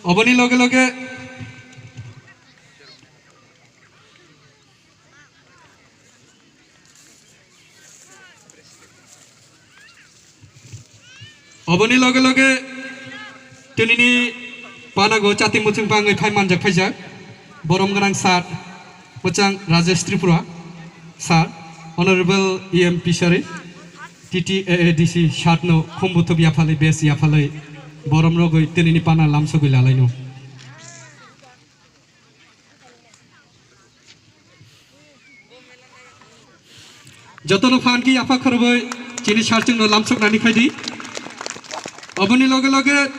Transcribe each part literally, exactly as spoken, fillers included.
Oboni loge loge Oboni loge loge tinini panago chati muchung bangwi phai manjak phaijak. Borom gwnang sir, Muchang Rajesh Tripura sir, Honorable E M Pisari, T T A A D C sir no khumbuthub yaphalwi bes yaphalwi borom rogwi tinini pana lamsogwi lalaino. Jotono phan ki yapha khoroboi chini sarchung no lamsok nani khaidi. Oboni loge loge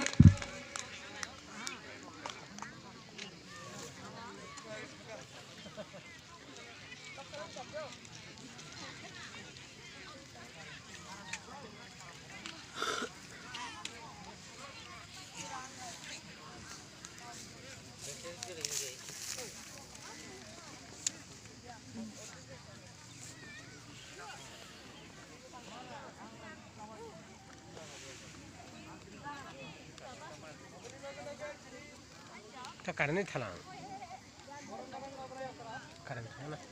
Ta karani thalang. Karani thalang.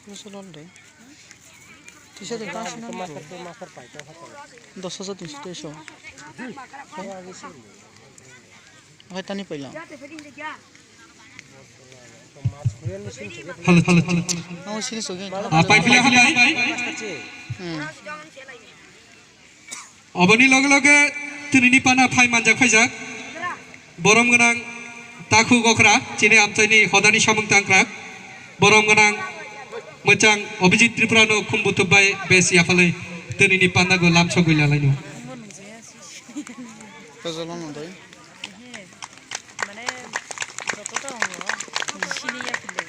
Musulon de. Tisa de tang sina. Dos hajar tinso teso. Oke tani paila. Halo, halo, halo. Ang sini sogi. Ah, pai pili hambai. Hmm. Oboni loge loge tinini pana phai manjak phaijak. Borom gwnang Takhu Gokra, chini amchaini hodani samung tangkrak. Borom gwnang Muchang Abhijit Tripura no khum buthub bai bes yaphalwi tinini panda go lamsogwi lalaino. Kajol hwn doi. Mane joto ta wngo, sini ya phile.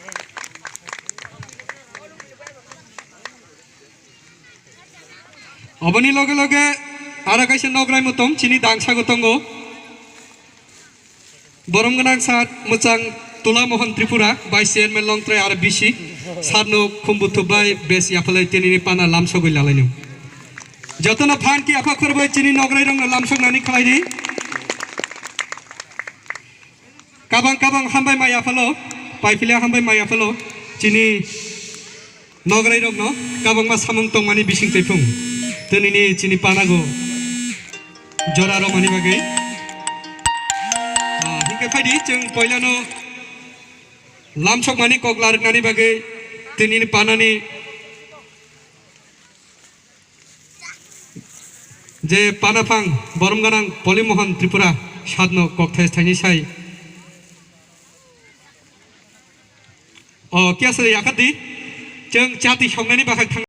Oboni loge loge aro kaisa nograi mutom chini dangsago tongo. Borom gwnang sir Muchang Tula Mohan Tripura, Vice Chairman Longtrai R B C, sir no khum buthub bai bes yaphalwi tinini pana lamsogwi lalaino. Jotono phan ki apha khorbai chini nograi rokno lamsoknani khlaidi. Kabang kabang hambai maya phalo, paiphilia hambai maya phalo, chini nograi rokno kabangma samung tongmani bising twiphung. Tinini chini panago jora romani bagwi. Ah, hinkhe phaidi chwng poilano lamsokmani kok lariknani bagwi tinini panani je panaphang borom gwnang Polimohon Tripura sadno kokthai thaini sai. O kiya sari yakardi, chwng chati songnani bakhak thang